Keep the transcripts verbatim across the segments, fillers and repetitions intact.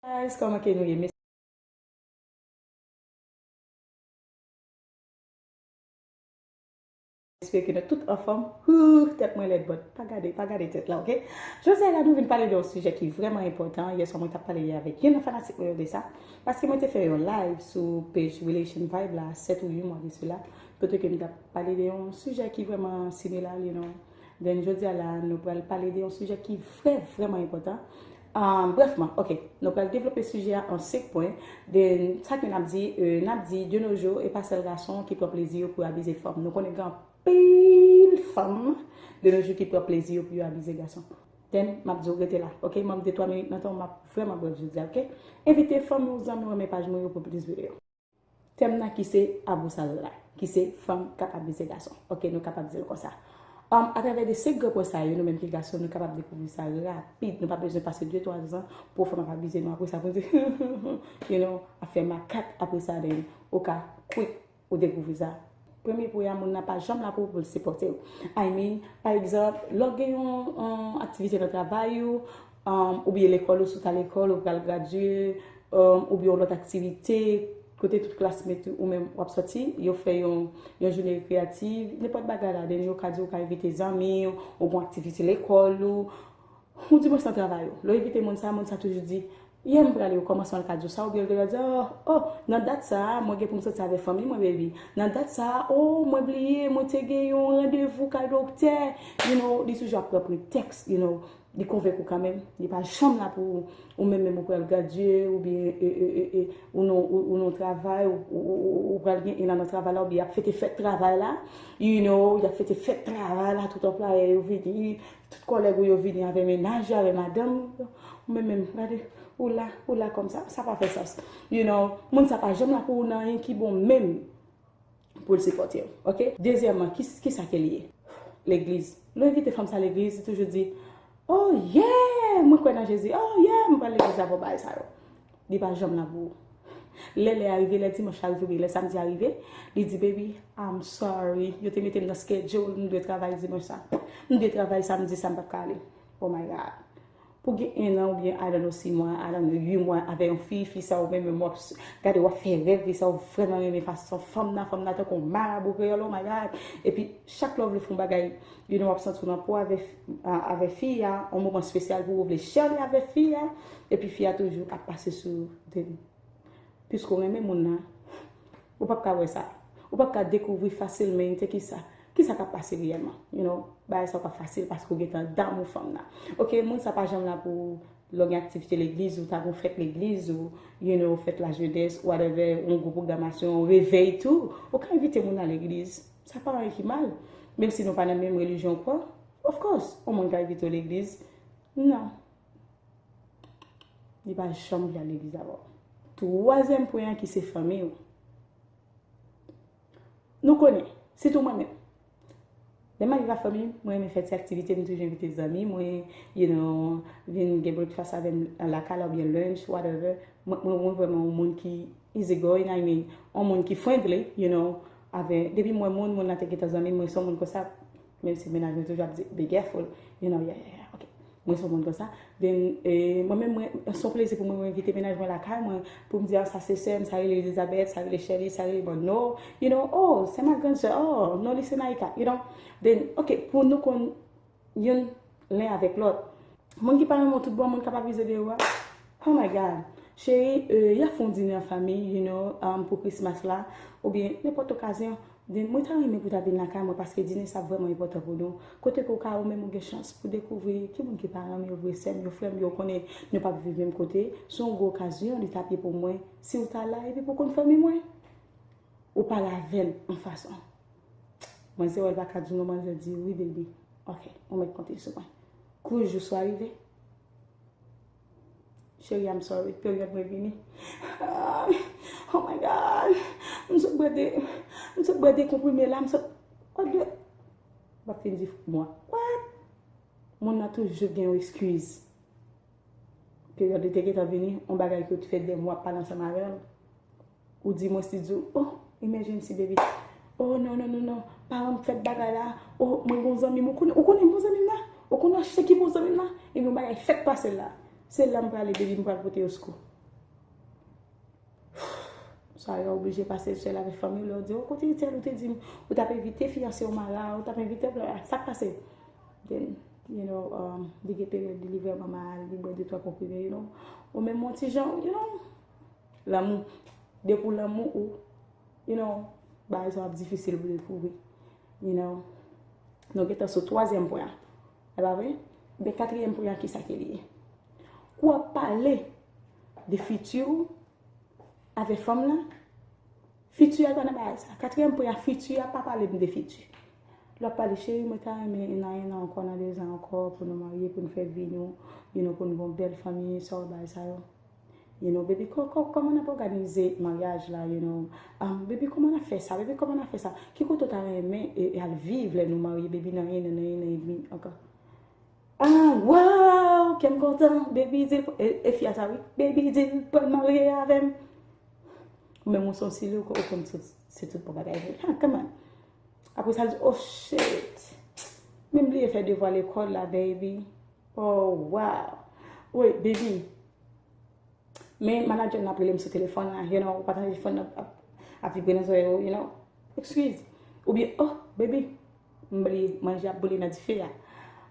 Guys, kòman ke nou ye? Espere ke nou tout anfòm. Huh, tèt mwen lèd, but pa gade, pa gade tèt la, oke? Jodi a la, nou vin pale de yon sijè ki vrèman enpòtan. Yè swa, mwen t ap pale avèk youn nan fanatik mwen yo de sa. Paske mwen te fè yon live sou page Relation Vibe la, sèt ou uit mwa de sila, kote ke m t ap pale de yon sijè ki vrèman similar, you know. Then, jodi a la, nou pral pale de yon sijè ki vrè, vrèman enpòtan. Um, brèfman, oke, nou pral devlope sijè a an senk pwen. Then, sa ke n ap di, euh, n ap di, de nos jours, e pa sèl gason ki pran plezi yo pou yo abize fanm. Nou konnen gen anpil fanm de nos jours ki pran plezi yo pou yo abize gason. Then, m ap di w rete la, oke? M ap de twa minit nan tan w, m ap vrèman brèf jodi a, oke? Envite fanmi w, zanmi w, renmen paj mwen yo pou plis videyo. Tèm nan ki se abusal la, ki se fanm k ap abize gason. Oke, nou kapab di l konsa. Um, atravè de senk gran pwen sa yo, nou menm ki gason, nou kapab dekouvri sa rapid. Nou pa bezwen pase de twa zan pou fanm ap abize nou. Apre sa, pou di, you know, ap fè makak. Apre sa, then, ou ka quick ou dekouvri sa. Premye pwen a, moun nan pa janm la pou, pou l sipòte w. I mean, pa egzanp, lè w gen yon, yon aktivite nan travay ou, um, oubyen lekòl ou, si w t al lekòl, ou pral gradye, um, oubyen yon lòt aktivite, kote tout klasmate ou menm w ap sòti, yo fè yon, yon jounen rekreyatif, nenpòt bagay la, then yo ka di w ka envite zanmi w, ou gen yon aktivite lekòl ou, ou di mwen sa travay ou. Lè w envite moun sa, moun sa toujou di, yè m prale, ou kòmanse al ka di w sa, oubyen l te ka di, oh, oh, nan dat sa a, mwen gen pou m sòti avèk fanmi mwen, baby. Nan dat sa a, oh, mwen bliye, mwen te gen yon randevou kay doktè. You know, li toujou ap pran pretèks, you know. Li konvenk ou kanmenm. Li pa janm la pou ou, ou menm menm ou pral gradye, oubyen, e, e, e, e, ou nan, ou, ou nan travay, ou, ou, ou, ou pral gen, e nan, nan travay la, oubyen y ap fete fèt travay la. You know, y ap fete fèt travay la, tout anplwayè yo vini, tout kòlèg ou yo vini avè mennaj yo, avè madanm yo. Ou menm menm, gade, ou la, ou la kòmsa, sa pa fè sans. You know, moun sa pa janm la pou ou nan anyen ki bon menm pou l sipòte w, oke? Dezyèmman, ki, kisa ke l ye? Legliz. Lè w envite fanm sa legliz, li toujou di, oh yeah, mwen kwè nan Jezi, oh yeah, mwen pral legliz avè w, bagay sa yo. Li pa janm la pou ou. Lè lè a rive, lè dimanch la rive, oubyen lè samdi a rive, li di, baby, I'm sorry. Yo te mete m nan schedule, m dwe travay dimanch sa. M dwe travay samdi sa, m p ap ka ale. Oh my God. Pou gen en an oubyen, I don't know, sis mwa, I don't know, uit mwa, avè yon fi, fi sa ou menm, menm w ap s-, gade, w ap fè rèv, fi sa ou vrèman renmen fason fanm nan, fanm nan tankou yon marabou kreyòl, oh my God. Epi, chak lè w vle fè yon bagay, you know, w ap santi w nan po avè, a, avè fi a, yon moman espesyal pou ou vle share li avè fi a, epi fi a toujou ap pase sou ou. Piske w renmen moun nan, ou p ap ka wè sa. Ou p ap ka dekouvri fasilmente kisa, kisa k ap pase reyèlman. You know, bagay sa pa fasil paske w gentan damou fanm nan. Oke, moun sa pa janm la pou ou. Lè w gen aktivite legliz, ou ta gon fèt legliz, ou, you know, fèt lajenès, whatever, yon gwo pwogramasyon, yon revèy tou, ou ka envite moun nan legliz. Sa pa anyen ki mal. Menm si nou pa nan menm relijyon ou kwè, of course, yon moun ka envite w legliz. Non. Li pa janm vle al legliz avè w. Twazyèm pwen an ki se fanmi w. Nou konnen, sitou mwen menm. Lè m arive a fanmi m, mwen renmen fè ti aktivite, m toujou envite zanmi mwen, you know, vin gen breakfast avè m lakay la oubyen lunch, whatever. Mwen, mwen, mwen vrèman yon moun ki easy going, I mean, yon moun ki friendly, you know, avè, depi m wè moun, moun nan te gentan zanmi m, mwen se yon moun konsa, menm si mennaj mwen toujou ap di, be careful, you know, yeah, yeah, yeah, ok. Mwen se yon moun konsa. Then, eh, mwen menm, mwen, se yon plezi pou mwen, mwen envite mennaj mwen lakay mwen, pou m di, ah, sa se sè m, sa rele Elizabeth, sa rele Shelly, sa rele Manno. You know, oh, c'est ma grande sœur, oh, non, li se Naïka, you know. Then, ok, pou nou konn youn len avèk lòt. Moun ki pa renmen w tout bon, moun k ap abize de ou a. Oh my God. Cheri, eh, y ap fè yon dine an fanmi, you know, um, pou Christmas la, oubyen nenpòt okazyon. Then, mwen ta renmen pou w ta vin lakay mwen paske dine sa vrèman enpòtan pou nou. Kote ke w ka, ou menm ou gen chans pou dekouvri ki moun ki paran m yo, vre sè m yo, frè m yo, ou konnen nou p ap viv menm kote. Se yon gwo okazyon li t ap ye pou mwen. Si w ta la, epi pou w konn fanmi mwen, ou pale avè l an fason. Manzè wè l pa ka di w non, manzè di, wi, baby. Ok, ou mèt konte sou mwen. Kou jou swa rive, Cheri, I'm sorry, peryòd mwen vini. Ah, oh my God. M sot bwè de, m sot bwè de konprime la, m sot, what the, m ap fin di mwa. What? Moun nan toujou gen yon eskiz. Peryòd li te gentan vini, yon bagay ke w te fè de mwa ap pale ansanm avè l. Ou di mwen si di w, oh, emergency, baby. Oh, non, non, non, non. Paran m fèt bagay la. Oh, mwen gon zanmi m. Ou konnen, ou konnen bon zanmi m nan? Ou konnen achte ki bon zanmi m nan? Epi yon bagay fèk pase l la. Se la m prale, baby, m pral pote yo skou. Sa yo oblije pase sèl avèk fanmi w, lè yo di, "O, kote tèl ou te di m, ou t ap envite fiyanse w m a la, ou t ap envite bla, sa k pase?" Then, you know, um, li gen peryòd li, li vrèman mal, li bwè de twa konprime, you know. Ou menm yon ti jan, you know, lanmou. Depi w lanmou ou, you know, bagay sa ap difisil pou dekouvri. You know. Nou gentan sou twazyèm pwen an. E pa vre? Ebyen, katriyèm pwen an, kisa ke li ye? Kou w ap pale de fiti w avèk fanm lan, fiti a pa nan bagay sa. Katriyèm pwen an, fiti a, pa pale m de fiti. Lè w ap pale, cheri, mwen ta renmen nan yon an ankò, nan de zan ankò, pou nou marye, pou nou fè vi nou, you know, pou nou gen yon bèl fanmi, sa w bagay sa yo. You know, baby, kò-, kò-, kòman n ap òganize maryaj la, you know? Um, baby, kòman n ap fè sa? Baby, kòman n ap fè sa? Ki kote w ta renmen e, e al viv lè nou marye, baby, nan yon an, nan yon an edmi ankò? Ah, wow, kè m kontan, baby, di l, e, e fi a sa, wi, baby, di l pral marye avè m. Ou menm ou se yon silyo, ou konn se, se tout bon bagay vre. Ha, come on. Apre sa, l di, oh, shit. Men m bliye fè devwa lekòl la, baby. Oh, wow. Wi, baby. Men manadjè m nan ap rele m sou telefòn la, you know, ou pa tande telefòn nan ap, ap vibre nan zòrèy ou, you know. Excuse. Oubyen, oh, baby, m bliye manje ap boule nan dife a.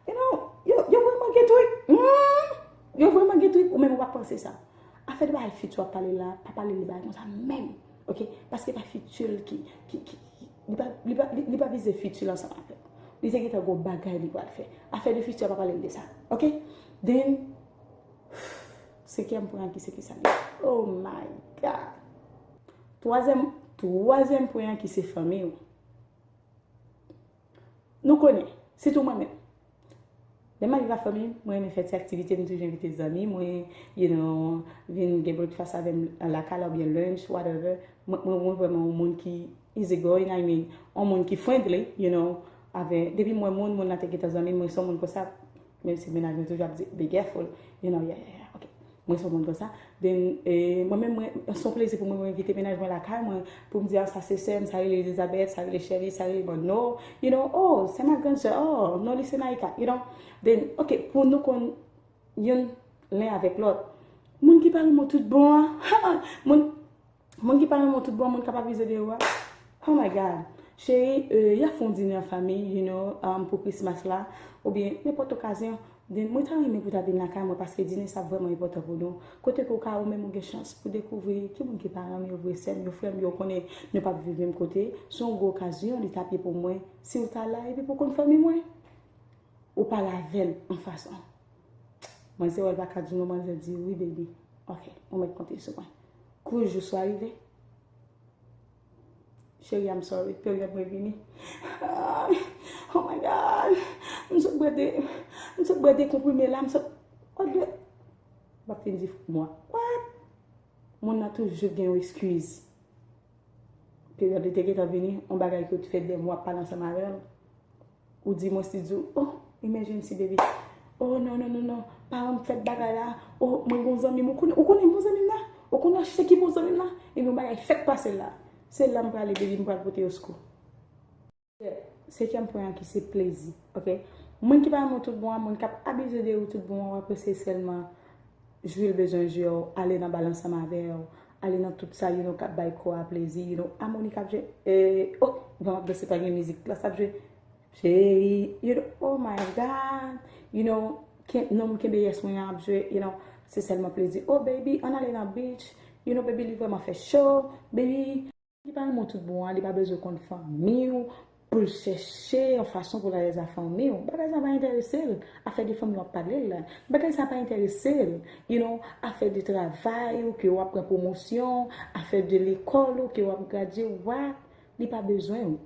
You know, yo, yo vrèman gen trik. Hmm. Yo vrèman gen trik, ou menm ou pa panse sa. Afè de bagay fiti w ap pale la, pa pale de bagay konsa menm. Ok? Paske pa fiti l ki, ki, ki, ki, li pa, li pa, li, li pa vize fiti l ansanm avè w. Li te gentan gon bagay li pral fè. Afè de fiti a, pa pale l de sa. Ok? Then, senkyèm pwen an ki se kisa li? Oh my God! Twazyèm, twazyèm pwen an ki se fanmi w. Nou konnen, sitou mwen menm. Lè m al viv ak fanmi m, mwen renmen fè ti aktivite, m toujou envite zanmi mwen, you know, vin gen breakfast avè m lakay la oubyen lunch, whatever. Mwen, mwen, mwen vrèman yon moun ki easy going, I mean, yon moun ki friendly, you know, avè, depi m wè moun, moun nan te gentan zanmi m, mwen se yon moun konsa, menm si mennaj mwen toujou ap di, be careful, you know, yeah, yeah, yeah, ok. Mwen se yon moun konsa. Then, eh, mwen menm, mwen, se yon plezi pou mwen, mwen envite mennaj mwen lakay mwen, pou m di, ah, sa se sè m, sa rele Elizabeth, sa rele Shelly, sa rele Manno, you know, oh, c'est ma grande sœur, oh, non, li se Naïka, you know. Then, ok, pou nou konn youn len avèk lòt. Moun ki pa renmen w tout bon an, ha, moun, moun ki pa renmen w tout bon an, moun k ap abize de ou a. Oh my God. Cheri, euh, y ap fè yon dine an fanmi, you know, um, pou Christmas la, oubyen nenpòt okazyon. Then, mwen ta renmen pou w ta vin lakay mwen, paske dine sa vrèman enpòtan pou nou. Kote ke w ka, ou menm ou gen chans pou dekouvri ki moun ki paran m yo, vre sè m yo, frè m yo, konnen nou p ap viv menm kote. Se yon gwo okazyon li t ap ye pou mwen. Si w ta la, epi pou w konn fanmi mwen, ou pale avè l anfas an. Manzè wè l pa ka di non, manzè di, wi, baby. Ok, ou mèt konte sou mwen. Kou jou swa rive, cheri, I'm sorry, peryòd mwen vini. Ay, oh my God. M sot bwè de, m sot bwè de konprime la, m sot, what the, m ap fin di mwa. What? Moun nan toujou gen yon eskiz. Peryòd li te gentan vini, yon bagay ke w te fè dè mwa ap pale ansanm avè l. Ou di mwen si di w, oh, emergency, baby. Oh, non, non, non, non. Paran m fèt bagay la. Oh, mwen gon zanmi m. Ou konnen, ou konnen bon zanmi m nan? Ou konnen se ki bon zanmi m nan? Epi yon bagay fèk pase la. Se la m prale, baby, m pral pote yo sekou. Senkyèm pwen an ki se plezi, ok? Moun ki pa renmen w tout bon an, moun k ap abize de ou tout bon an, w ap rese sèlman jwi l bezwen jwi w, ale nan bal ansanm avè w, ale nan tout sa, you know, k ap bay kò a plezi, you know, amoni k ap jwe, eh, oh, bon, m ap danse pa gen mizik, plas ap jwe. Cheri, you know, oh my God, you know, ken-, nonm kenbe yès mwen an ap jwe, you know, se sèlman plezi. Oh, baby, ann ale nan beach, you know, baby, li vrèman fè cho, baby. Li pa renmen w tout bon an, li pa bezwen konn fanmi w, pou l chèche yon fason pou l alèz ak fanmi w. Bagay sa pa enterese l. Afè de fanmi w ap pale l la. Bagay sa pa enterese l. You know, afè de travay ou ke w ap pran pwomosyon, afè de lekòl ou ke w ap gradye, what? Li pa bezwen w.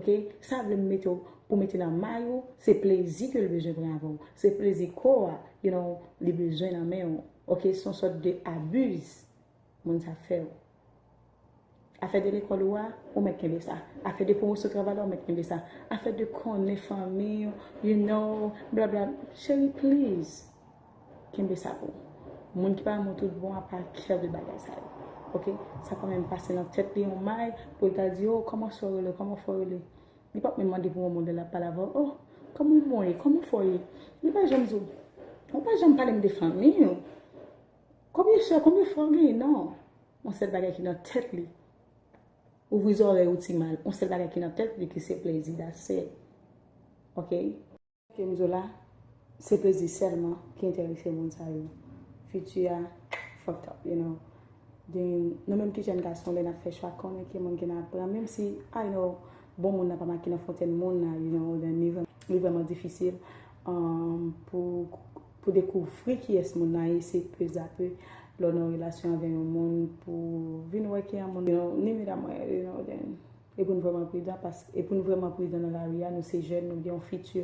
Ok? Sa vle m mete w, pou mete nan may ou, se plezi ke l bezwen pran avè w. Se plezi kò a, you know, li bezwen nan men w. Ok? Se yon sòt de abuse moun sa fè w. Afè de lekòl ou a, ou mèt kenbe sa. Afè de pwomosyon travay la, ou mèt kenbe sa. Afè de konnen fanmi w, you know, bla bla. Cheri, please, kenbe sa pou ou. Moun ki pa renmen w tout bon an pa care de bagay sa yo. Ok? Sa pa menm pase nan tèt li yon may pou l ta di, oh, kòman sè w rele, kòman frè w rele. Li p ap menm mande pou yon moun lè l ap pale avè w, oh, kòman w ye, kòman frè w ye? Li pa janm di w, ou pa janm pale m de fanmi w. Konbyen sè, konbyen frè w genyen? Non. Yon sèl bagay ki nan tèt li, Ouvri zòrèy ou ti mal. Yon sèl bagay ki nan tèt li ki se plezi, that's it. Ok? Ke m di w la, se plezi sèlman ki enterese moun sa yo. Fiti a fucked up, you know. Then, nou menm ki jèn gason, lè n ap fè chwa, konnen ki moun ki n ap pran. Menm si, I know, bon moun nan pa make nan fontèn moun nan, you know, then li vrè- li vrèman difisil, um, pou, pou dekouvri kiyès moun nan ye, se pezapè lè w nan relasyon avè yon moun, pou vin wè ki yon moun, you know, ni medam mwen, you know, then, e pou n vrèman pridan, paske, e pou n vrèman pridan nan lari a, nou se jèn, nou gen yon fiti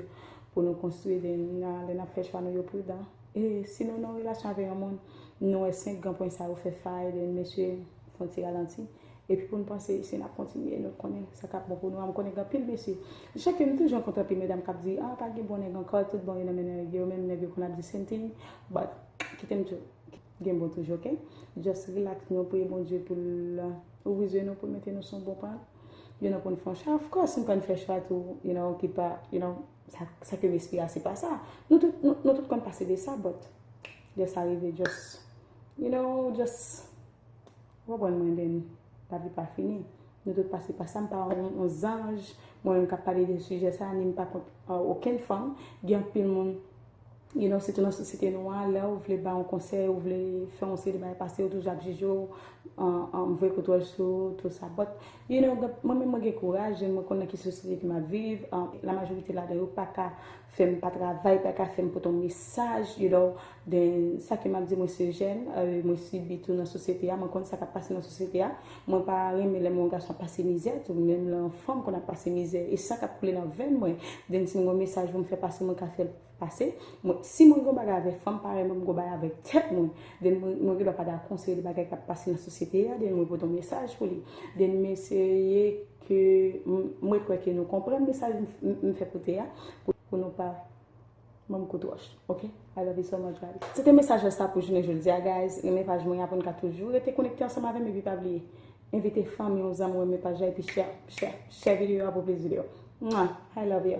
pou nou konstwi, then, na- lè n ap fè chwa nou yo pridan. E si nou nan relasyon avè yon moun, nou wè senk gran pwen sa yo fè fay, then mesye, fè yon ti ralanti. Epi pou n panse, si n ap kontinye, nou konnen sa k ap bon pou nou an. M konnen gen anpil mesye. Chak jou, m toujou rankontre anpil medam k ap di, ah, pa gen bon nèg ankò, tout bon yo nan men nèg yo, menm nèg yo konn ap di same thing. But, kite m di w, gen bon toujou, ok? Just relax, nou priye Bondye pou l ouvri zye nou, pou l mete nou sou yon bon pant. You know, pou n fè yon chwa. Of course, m konn fè chwa tou, you know, ki pa, you know, sa, sa ke m espere a, se pa sa. Nou tout, nou, nou tout konn pase de sa, but lè sa rive, just, you know, just, w konprann mwen, then, lavi pa fini. Nou tout pase pa sa, m pa yon, yon zanj, mwen menm k ap pale de sijè sa, ni m pa kont, uh, okenn fanm. Gen anpil moun, you know, sitou nan sosyete nou an, lè ou vle ba yon konsèy, ou vle fè yon seri de bagay pase, yo toujou ap jije w, an, an, voye koutwòj sou ou, tout sa. But, you know, gen- mwen menm mwen gen kouraj, mwen konn nan ki sosyete ke m ap viv, an, la majorite ladan yo pa ka fè m pa travay, pa ka fè m pote yon mesaj, you know, then sa ke m ap di, mwen se jèn, euh, mwen sibi tou nan sosyete a, mwen konn sa k ap pase nan sosyete a, mwen pa renmen lè m wè yon gason ap pase mizè, tou menm lè yon fanm konn ap pase mizè, e san k ap koule nan venn mwen, then si m gen yon mesaj pou m fè pase, mwen ka fè l pase. Mwen, si mwen gen yon bagay avèk fanm parèy mwen, m gen yon bagay avèk tèt mwen, then mwen, mwen gen dwa pa dakò yon seri de bagay k ap pase nan sosyete a, then mwen pote yon mesaj pou li, then m eseye ke m- mwen kwè ke nou konprann mesaj m- m- m fè pote a, pou, pou nou pa ban m kout wòch, ok? I love you so much, guys. Se te mesaj sa pou jounen jodi a, guys. Renmen paj mwen an pou n ka toujou rete konekte ansanm avè m, epi pa bliye, envite fanmi w, zanmi w, renmen paj la, epi share, share, share videyo a pou plis videyo. Mwah! I love you.